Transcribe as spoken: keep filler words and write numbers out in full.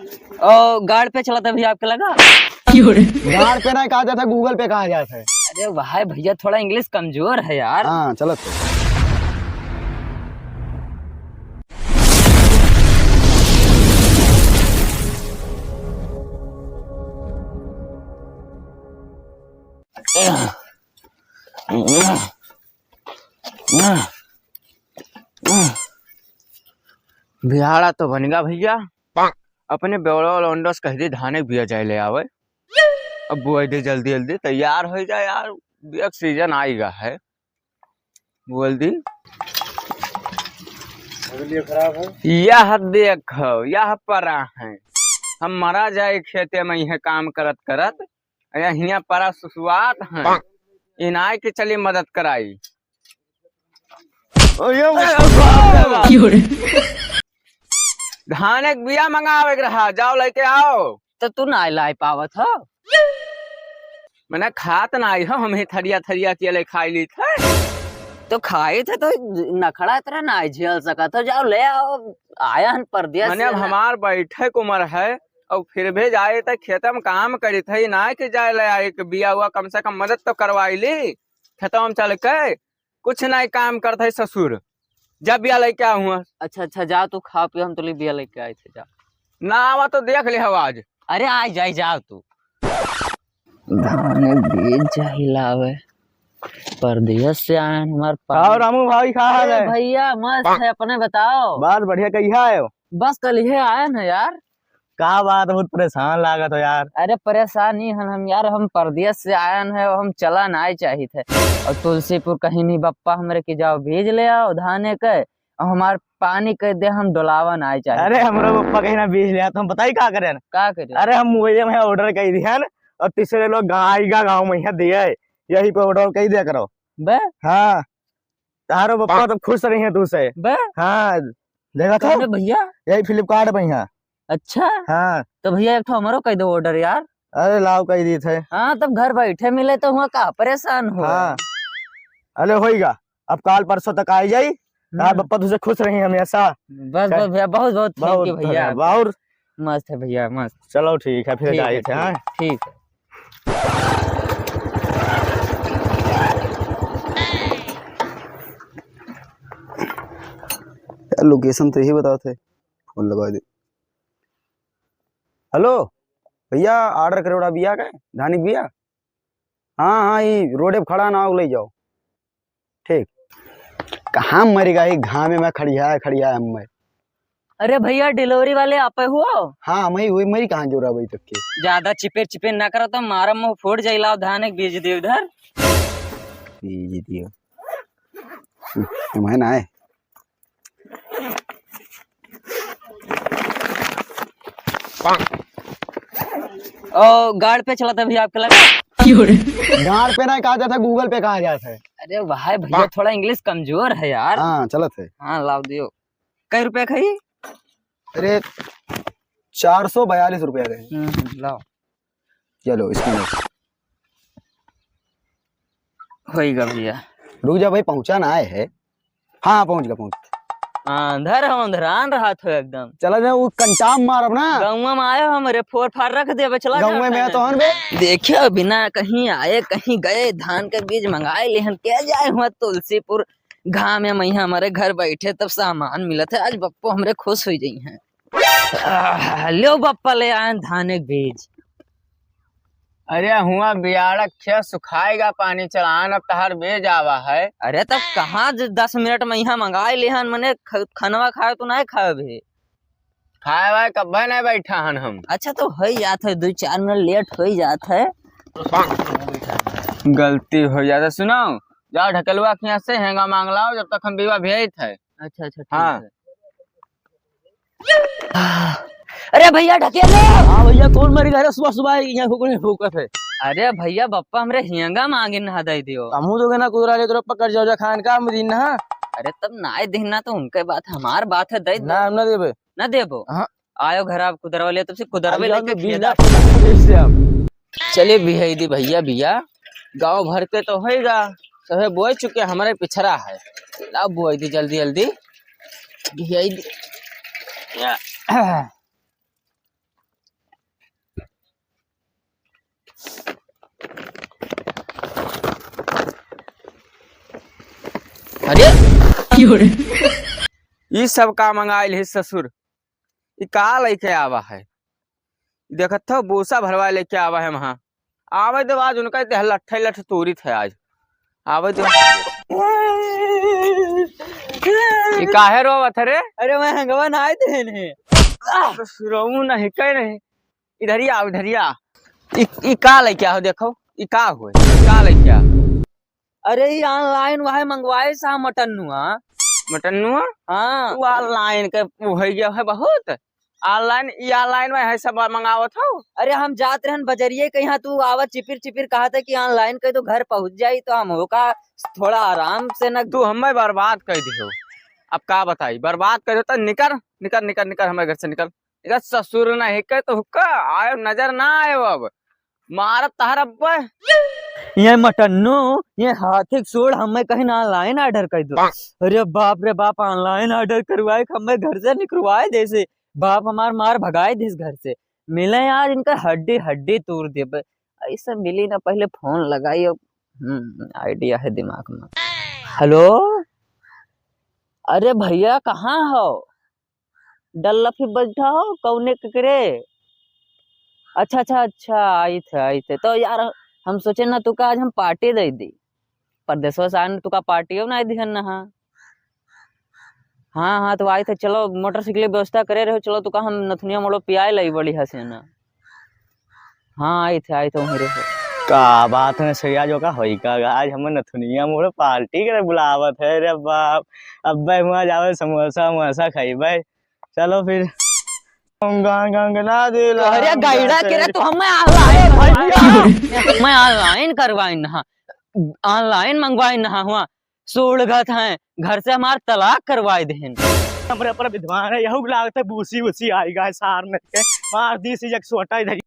ओ, गाड़ पे चलत है भैया आपके लगा? गाड़ पे नहीं कहा जाता, Google पे कहा जाता है। अरे भाई, भैया थोड़ा English कमजोर है यार। हाँ, चलत है। बियाड़ा तो बनिगा भैया, अपने बेवड़ा वाला ओंडस कह दी धाने बिया जाए ले आवे। अब बोए दे जल्दी जल्दी तैयार होइ जाए यार, बिया के season आइगा है। बोल दी। अगली खराब है। यह देखो, यह परा है, हम मरा जाए खेते में यह काम करत करत। अरे हियां परा सुसुआत हैं, इनाय के चली मदद कराई। ओ, ये क्यों रे? धाने के बिया मंगावे के रहा, जाओ लेके आओ। तो तू ना लाई पावत हो? मने खात ना आई हो, हम ही थरिया थरिया के ले खाई ली थे। तो खाई थे तो नखड़ा इतना ना झेल सकत हो, जाओ ले आओ, आया हन परदेस मने से अब ना। हमार बैठे के उम्र है, और फिर भी जाए त खेत में काम करी थे, ना कि जाए ले आए कि बिया हुआ कम से कम मदद तो करवाई ली, खेतवा में चल के कुछ नहीं काम करत है ससुर। जा बिया लेके आ हुआ। अच्छा, अच्छा, जा तू खा पियो, हम तोली बिया लेके आए थे, जा। ना आवा तो देख ले हवा आज। अरे आ जाई, जाओ तू। धान बीज जाई लावे, परदेस से आयन हमार पानी। और रामू भाई का हाल अरे है? भैया मस्त है, अपने बताओ। बात बढ़िया, कहिया आयो? बस कल ही आयन है यार। का बात, बहुत परेशान लागत हो यार। अरे परेशान ही हन हम यार, हम परदेस से आयन है, हम चला नाय चाहित है। और तुलसीपुर कहीं नहीं बप्पा हमरे की जाओ बीज ले आओ धाने के, और हमार पानी कर दे, हम डोलावा नाय चाहित। अरे हमरो बप्पा कहीं ना बीज ले आओ, तो हम बताई का करें? का करें? अरे हम मोबाइल में order कर दिहन, और तीसरे लोग गाय का गाँव में यहाँ दिए, यही पे order कर दिया करो। बे? हाँ। तारो बप्पा तो खुश रही है तू से। बे? हाँ, देखा था? कौन है भैया? यही Flipkart पे यहाँ। अच्छा? हाँ। तो भैया एक ठो हमरो कह दो order यार। अरे लाओ कह दी थे। हाँ, तब घर बैठे मिले तो हुआ का परेशान हो? हाँ। अरे होइगा, अब काल परसों तक आ जाई। तार हम्म। बप्पा तुझसे खुश रही हमेशा। बस, बस भैया, बहुत, बहुत thank बहुत you भैया। धन्यवाद। और मस्त है भैया, मस्त। चलो ठीक है, फिर ठीक है, जाए थे, ठीक, हाँ? ठीक है। यार, location तो यही बताओ थे, फोन लगा दे। हेलो भैया, order करेवड़ा बिया का, धानिक बिया? हाँ, हाँ, ई रोडे पे खड़ा ना हो, ले जाओ। ठीक। कहाँ मरिगा ई घामे में खड़िया, खड़िया हम में। अरे भैया, delivery वाले आपे हुआ? हाँ, हम ही हुई, मरी कहाँ जोरा अभी तक के। ज्यादा चिपेर चिपेर ना करो तो मारा मुंह फूट जाई, लाओ धान एक बीज दियो इधर। बीज दियो। हम्म, तुम्हें ना है। ओ, गाड़ पे चलत है भैया आपके लगा? गाड़ पे ना कहा जाता है, Google पे कहा जाता है। अरे भाई, भैया थोड़ा English कमजोर है यार। हाँ, चलत है। हाँ, लाओ दियो। कै रुपया खाई? अरे, चार सौ बयालीस रुपया खाई। हम्म, लाओ। चलो, इसमें लो। होइगा भैया। रुक जा भाई, पहुँचा ना आए है। हाँ, पहुँच गया, पहुँच गया। हाँ, अंधर हम अंधरान रहत हो एकदम। चला जा, वो कंटाम मारब ना। गौवा में आए हो हमरे, फोर फार रख देबे, चला जा गौवा में खाने। तो हन बे। देखियो, बिना कहीं आए, कहीं गए, धान के बीज मंगाए लेहन, के जाए हुआ तुलसीपुर। घाम में यहाँ हमारे घर बैठे तब सामान मिलत है, आज बप्पो हमरे खुश हो जाई हैं। आह, ल्यो बप्पा ले आयन धाने के बीज। अरे हुआ बियाड़ा खेत सुखाएगा, पानी चढ़ान, अब तहार बीज आवा है। अरे तब कहाँ ज-, दस मिनट में यहाँ मंगाए लेहन, मने ख-, खनवा खाए तो नहीं खाए भी। खाए वाए कब्बे नहीं बैठा हन हम। अच्छा तो हो ही जात है, दो चार मिनट लेट हो ही जात है। गलती हो जाता। सुनाओ, जाओ ढकेलुआ के यहाँ से हेंगा मांग लाओ, जब तक हम बीवा भेजत है। अच्छा, अच्छा, ठीक हाँ। है। अरे भैया, ढकेल ले। हाँ भैया, कौन मरी गए रे सुबह सुबह यहाँ फूकने फूकत है? अरे भैया, बप्पा हमरे हेंगा मांगे नहा दे दियो। हमू तो ना कुदरा ले तो पकड़ जाओ जा खान का हम दिन नहा। अरे तब ना दिन ना तो उनके बात, हमार बात है, दे दो। ना, हम ना देबे। ना देबो? हाँ। आयो घर आप कुदरवा ले, तुमसे कुदरवे अरे लेके हम तो बीस खेदा। लाख रुपया से हम। चले बिहाई दी भैया, बिया गाँव भर के तो होएगा, सभे बोए चुके, हमारे पिछड़ा है। लाओ बोए दी जल्दी जल्दी, बिहाई दी। या। ई सब का मंगाइल है ससुर? ई का लेके आवा है? ई देखत हो, भूसा भरवा लेके आवा है वहाँ। आवे दो, आज उनका देह लट्ठे लठ तूरित है आज। आवे दो। ई काहे रोवत है रे? अरे, मैं हंगवा नहाए देन है। ससुरऊ नहीं, कह नहीं। इधर ही आओ, इधर ही आ। ई, ई का लेके आओ, देखो, ई का हुए, ई का लेके आ? अरे, ई online वहे मंगवाए सा मटन्नुआ। मटन्नुआ? हाँ। तू online के हो गया है बहुत। Online, ई online में है सब मंगावत हो। अरे, हम जात रहन बजरिए के यहाँ, तू आवत चिपिर चिपिर कहत है कि online के तो घर पहुँच जाई, तो हम होका थोड़ा आराम से न। तू हमें बर्बाद कर दियो। अब का बताई, बर्बाद कर देता। निकर, निकर, निकर, निकर, हमारे घर से निकल। एका ससुर ना हिके तो हुक्का आयो, नजर ना आयो अब। मारत तहर अब्बे। ये मटन्नू, ये हाथी के सूंड़ हमें कहीं ना online order कर दो। अरे बाप रे बाप, online order करवाए के हमें घर से निकलवाए देसे। बाप हमार मार भगाए देस घर से। मिले आज इनका हड्डी हड्डी तोड़ देबे। ऐसे मिली ना, पहले फोन लगाई। अब हम्म, idea है दिमाग में। हेलो, अरे भैया कहाँ हो? डल्लफी बैठा हो कौने के रे? अच्छा, अच्छा, अच्छा, आई थे, आई थे। तो यार, हम सोचे ना तुका आज हम party दे दी। परदेसवा से आन तुका party हो ना दिहन ना, हाँ। हाँ, हाँ, तो आई थे, चलो मोटरसाइकिल के व्यवस्था करे रहो, चलो तुका हम नथुनिया मोड़ो पियाए लाई बड़ी हंसे ना। हाँ, आई थे, आई थे वहीं रहो। का बात है सैया जो का होई का, आज हमें नथुनिया मोड़ party करे बुलावत है रे बाप। अब्बे वहाँ जावे समोसा वमोसा खाइबे। चलो फिर। गंगा गंगना दिला अरे गैड़ा के रे, तो हमें online, भैया। मैं online करवाइन ना, online मंगवाइन ना हुआ। सोलगत हैं, घर से हमार तलाक करवाए देहन। हमरे पर विद्वान है, यहू लागत है बूसी उसी आई गए सार में के। मार दी सी एक सोटा इधर।